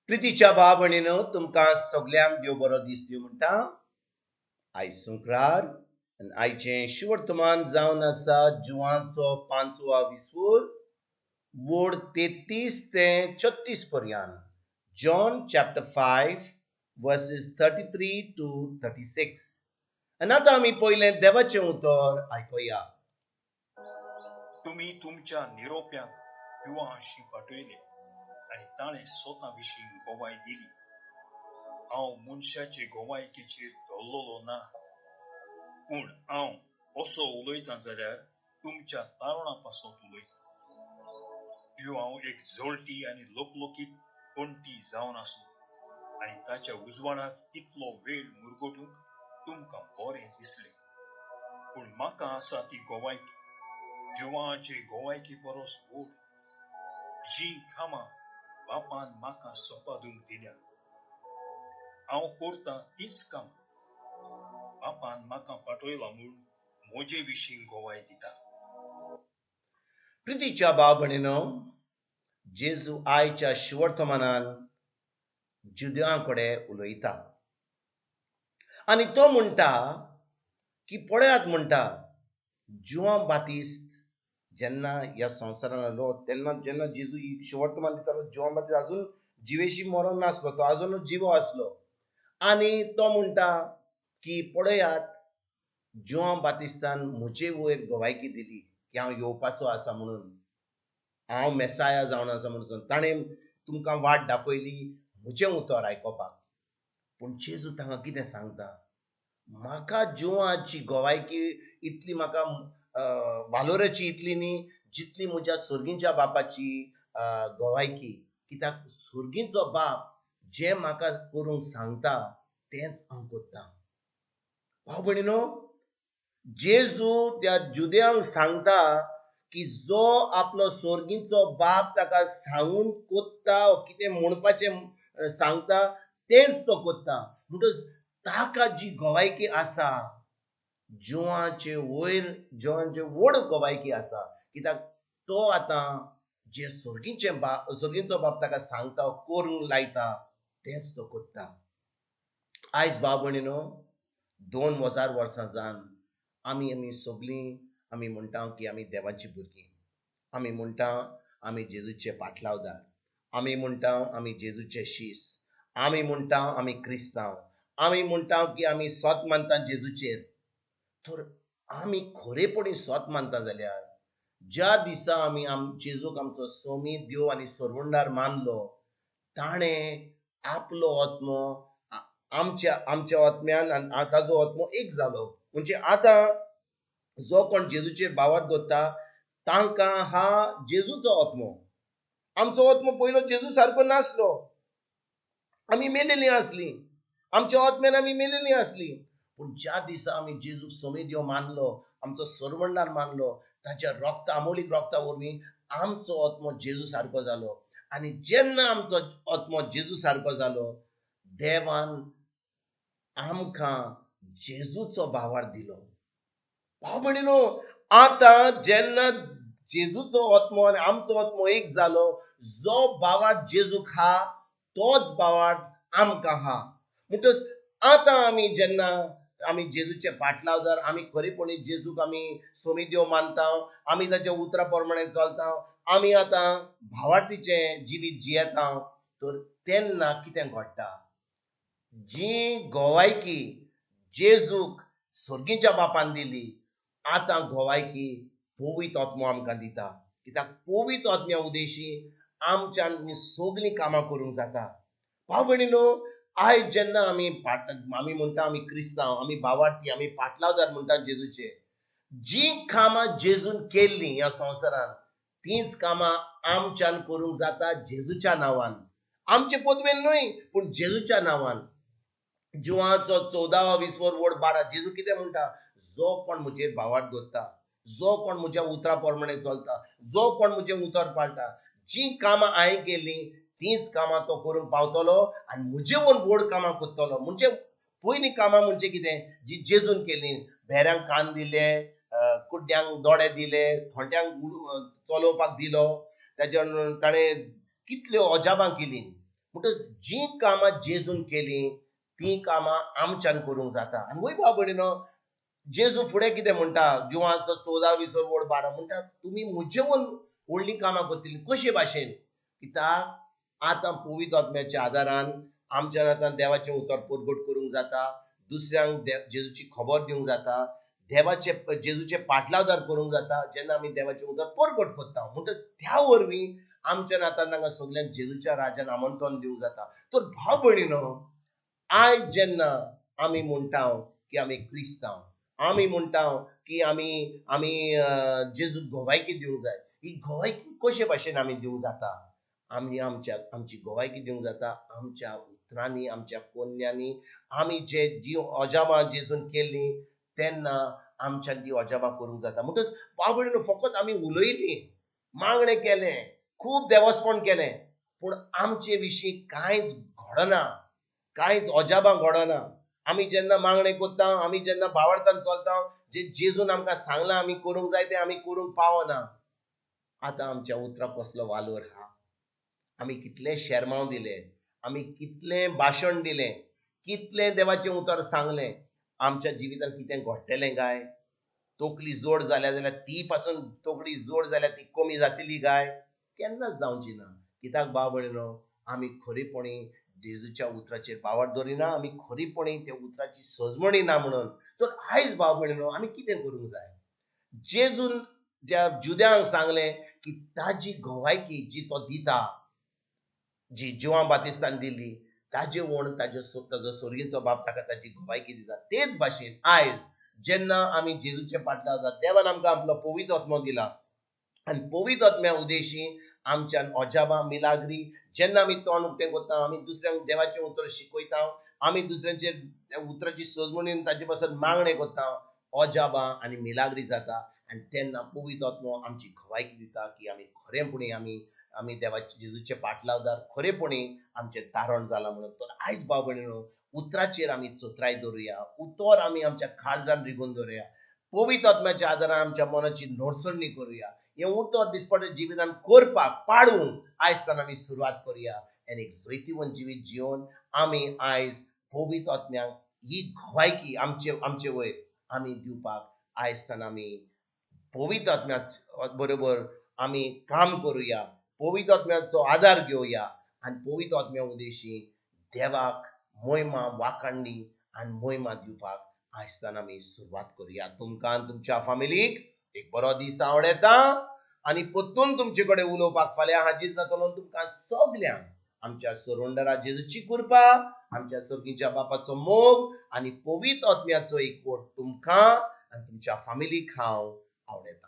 प्रितीच्या भाव भयणीनो, तुमकां सगल्यांक देव बरो दीस दिवं म्हणटा. आयज शुक्रार आनी आयचें शुवर्तमान जावन आसा जुवांचो पांचवा विसवूर वोड 33 ते 36 पर्यंत. John chapter 5 verses 33 to 36. आनी आतां आमी पयलें देवाचें उतर आयकुया. तुमी तुमच्या निरोप्यांक युवाशी पाठयले आनी ताणें स्वता विशीं गवाय दिली. हांव मनशाचे गवायकेचेर धरलेलो ना, पूण हांव असो उलयतां जाल्यार तुमच्या तारुणा पासत उलयतां. जुवांव एक जळटी आनी लकलकीत पणटी जावन आसलो आनी ताच्या उजवाडाक इतलो वेळ मुरगटूंक तुमकां बरें दिसलें. पूण म्हाका आसा ती गवायकी जुवांचे गवायकी परस व्हड, जीं कामां बापान म्हाका सोपादूंक दिल्या. हांव करतां तीच कामां बापान म्हाका पाठयला म्हूण म्हजे विशीं गवाय दिता. प्रितीच्या भाव भयणीनो, जेजू आयच्या शुवर्तमानान जुदेवां कडेन उलयता आनी तो म्हणटा की पळयात म्हणटा, जुवांव बातिस्त जेन्ना ह्या संवसारान आयलो तेन्ना जेन्ना जेजू शुवर्तमान दितालो, जुवांव बातिस्त अजून जिवेशी मरोन नासलो, तो अजून जिवो आसलो. आनी तो म्हणटा की पळयात, जुवांव बातिस्तान म्हजे वयर गवायकी दिली की हांव येवपाचो आसा म्हणून, हांव मेसाया जावन आसा म्हणून. ताणें तुमकां वाट दाखयली म्हजें उतर आयकोपाक. पूण जेजू तांकां कितें सांगता, म्हाका जुवाची गवायकी इतली म्हाका वालोराची इतली न्ही जितली म्हज्या सर्गींच्या बापाची गवायकी. कित्याक सर्गींचो बाप जें म्हाका करूंक सांगता तेंच हांव करतां. भाव भयणीनो, जेजू त्या जुदेवांक सांगता की जो आपलो सर्गींचो बाप ताका सांगून कोत्ता, कितें म्हणपाचें सांगता तेंच तो कोत्ता. म्हणटच ताका जी गवायकी आसा जुवाचे वयर, जुवांचे व्हड गवायकी आसा. कित्याक तो आतां जे सर्गींचे बाप, सर्गींचो बाप ताका सांगता करूंक लायता तेंच तो कोत्ता. आयज भाव भयणीनो, 2000 वर्सां जावन आमी आमी सगळीं आमी म्हणटा की आमी देवाची भुरगीं, आमी म्हणटा आमी जेजूचे पाटलावदार, आमी म्हणटा आमी जेजूचे शीस, आमी म्हणटा आमी क्रिस्तांव, आमी म्हणटा की आमी सोत मानता जेजूचेर. तर आमी खरेपणी सोत मानता जाल्यार ज्या दिसा आमी जेजूक आमचो सोमी देव आनी सरवंडार मानलो, ताणें आपलो आत्मो आमच्या आमच्या आत्म्यान आनी ताजो आत्मो एक जालो. म्हणजे आतां जो कोण जेजूचेर भावार्थ दवरता तांकां हा जेजूचो आत्मो. आमचो आत्मो पयलो जेजू सारको नासलो, आमी मेलेलीं आसलीं, आमच्या आत्म्यान आमी मेलेलीं आसलीं. पूण ज्या दिसा आमी जेजूक सोमी देव मानलो, आमचो सरवंडार मानलो, ताच्या रोगता आमोलीक रोगता वरवीं आमचो आत्मो जेजू सारको जालो. आनी जेन्ना आमचो आत्मो जेजू सारको जालो, देवान आमकां जेजूचो भावार्थ दिलो. भाव भयणीनो, आतां जेन्ना जेजूचो आत्मो आनी आमचो आत्मो एक जालो, जो भावार्थ जेजूक हा तोच भावार्थ आमकां हा. म्हणटच आतां आमी जेन्ना आमी जेजूचे पाटलावदार, आमी खरेपणी जेजूक आमी सोमी देव मानता, आमी ताच्या उतरा प्रमाणे चलता, आमी आतां भावार्थीचें जिवीत जियेता, तर तेन्ना कितें घडटा, जी गवायकी जेजूक सर्गीच्या बापान दिली, आतां गवायकी पवित्र आत्मो आमकां दिता. कित्याक पवित्र आत्म्या उदेशी आमच्यान सगळीं कामां करूंक जाता. भाव भयणीनो, आयज जेन्ना आमी आमी म्हणटा आमी क्रिस्तांव, आमी भावार्थी, आमी पाटलावदार म्हणटा जेजूचे, जीं कामां जेजून केल्लीं ह्या संवसारान तींच कामां आमच्यान करूंक जाता जेजूच्या नांवान. आमचे पदवेन न्हय, पूण जेजूच्या नांवान. जुवाचो 14 20 वड 12 जेजू कितें म्हणटा, जो कोण म्हजेर भावार्थ दवरता, जो कोण म्हज्या उतरा प्रमाणे चलता, जो कोण म्हजें उतर पाळटा, जीं कामां हांवें केलीं तींच कामां तो करूंक पावतलो आनी म्हजे वयर व्हड कामां करतलो. म्हणजे पयलीं कामां म्हणजे कितें, जी जेजून केलीं, भेऱ्यांक कान दिले, कुड्ड्यांक दोळे दिले, थोंट्यांक चलोवपाक दिलो, ताच्या ताणें कितल्यो अजापां केलीं. म्हणटच जीं कामां जेजून केलीं तीं कामां आमच्यान करूंक जाता. आनी वय भाव भयणीनो, जेजू फुडें कितें म्हणटा, जुवांचो 14 वळ 12 म्हणटा, तुमी म्हजे व्हडलीं कामां करतलीं. कशे भाशेन? कित्याक आतां पवित्र आत्म्याच्या आदारान आमच्यान आतां देवाचें उतर परगट करूंक जाता, दुसऱ्यांक जेजूची खबर दिवंक जाता, देवाचे जेजूचे पाटलावदार करूंक जाता. जेन्ना आमी देवाचें उतर परगट करता म्हणटच त्या वरवीं आमच्या नातान तांकां सगल्यांक जेजूच्या राजान आमंत्रण दिवंक जाता. तर भाव भयणीनो, आयज जेन्ना आमी म्हणटा की आमी क्रिस्तांव, आमी म्हणटा की आमी आमी जेजूक गवायकी दिवंक जाय, ही गवायकी कशे भाशेन आमी दिवंक जाता? आमी आमच्या आमची गवायकी दिवंक जाता आमच्या उतरांनी, आमच्या कोन्यांनी. आमी जे जी अजाबां जेजून केल्लीं तेन्ना आमच्यान ती अजाबां करूंक जाता. म्हणटच भाव भयणीनो, फकत आमी उलयलीं, मागणें केलें, खूब देवस्पण केलें, पूण आमचे विशीं कांयच घडना, कांयच अजाबां घडना. आमी जेन्ना मागणें करता, आमी जेन्ना भावार्थान चलता, जे जेजून आमकां सांगलां आमी करूंक जाय तें आमी करूंक पावना. आतां आमच्या उतराक कसलो वालोर आहा? आमी कितलें शेरमांव दिलें, आमी कितलें भाशण दिलें, कितलें देवाचें उतर सांगलें, आमच्या जिवितांत कितें घडटलें काय? तकली जोड जाल्या जाल्यार ती पासून तकली जोड जाल्यार ती कमी जातली काय? केन्नाच जावची ना. कित्याक भाव भयणीनो, आमी खरेपणी जेजूच्या उतराचेर पावर दवरिना, आमी खरेपणी त्या उतराची सजमणी ना. म्हणून तर आयज भाव भयणीनो, आमी कितें करूंक जाय? जेजून त्या जुद्यांक सांगलें की ताजी गवायकी जी तो दिता, जी जुवां बातिस्तान दिली, ताजे वण ताजे ताजो सोर्गीचो बाप ताका ताजी गवायकी दिता. तेच भाशेन आयज जेन्ना आमी जेजूचे पाटल्या वता, देवान आमकां आपलो पवित्र आत्मो दिला आनी पवित्र आत्म्या उदेशी आमच्यान अजाबां मिलाग्री जेन्ना आमी तोंड उक्तें करता, आमी दुसऱ्यांक देवाचें उतर शिकयता, आमी दुसऱ्यांचेर उतराची सजमणीन ताजे पासत मागणें करता, अजाबां आनी मिलाग्री जाता. आनी तेन्ना पवित्र आत्मो आमची गवायकी दिता की आमी खरेपणी आमी आमी देवाचे जेजूचे पाटलावदार, खरेपणी आमचें तारण जालां म्हणून. तर आयज भाव भयणीनो, उतराचेर आमी चतराय दवरुया, उतर आमी आमच्या काळजान रिगोवन दवरुया, पवित्र आत्म्याच्या आदारान आमच्या मनाची नडसणी करुया. हें उतर दिसपट्टे जिवितान करपाक पाडूंक आयज तान आमी सुरवात करुया आनी एक जैतिवंत जिवीत जिवन आमी आयज पवित्र आत्म्यांक ही गवायकी आमचे आमचे वयर आमी दिवपाक आयज तान आमी पवित्र आत्म्या बरोबर आमी काम करुया, पवित्र आत्म्याचो आदार घेवया आनी पवित्र आत्म्या उदेशी देवाक मोहिमा वाखाणणी आनी मोहिमा दिवपाक आयज तान आमी सुरवात करुया. तुमकां आनी तुमच्या फामिलीक एक बरो दीस आवडता आनी परतून तुमचे कडेन उलोवपाक फाल्यां हाजीर जातलो. तुमकां सगल्यांक आमच्या सरोंडरा जेजूची कृपा, आमच्या सर्गीच्या बापाचो मोग आनी पवित्र आत्म्याचो एकवट तुमकां आनी तुमच्या फामिलीक हांव आवडता.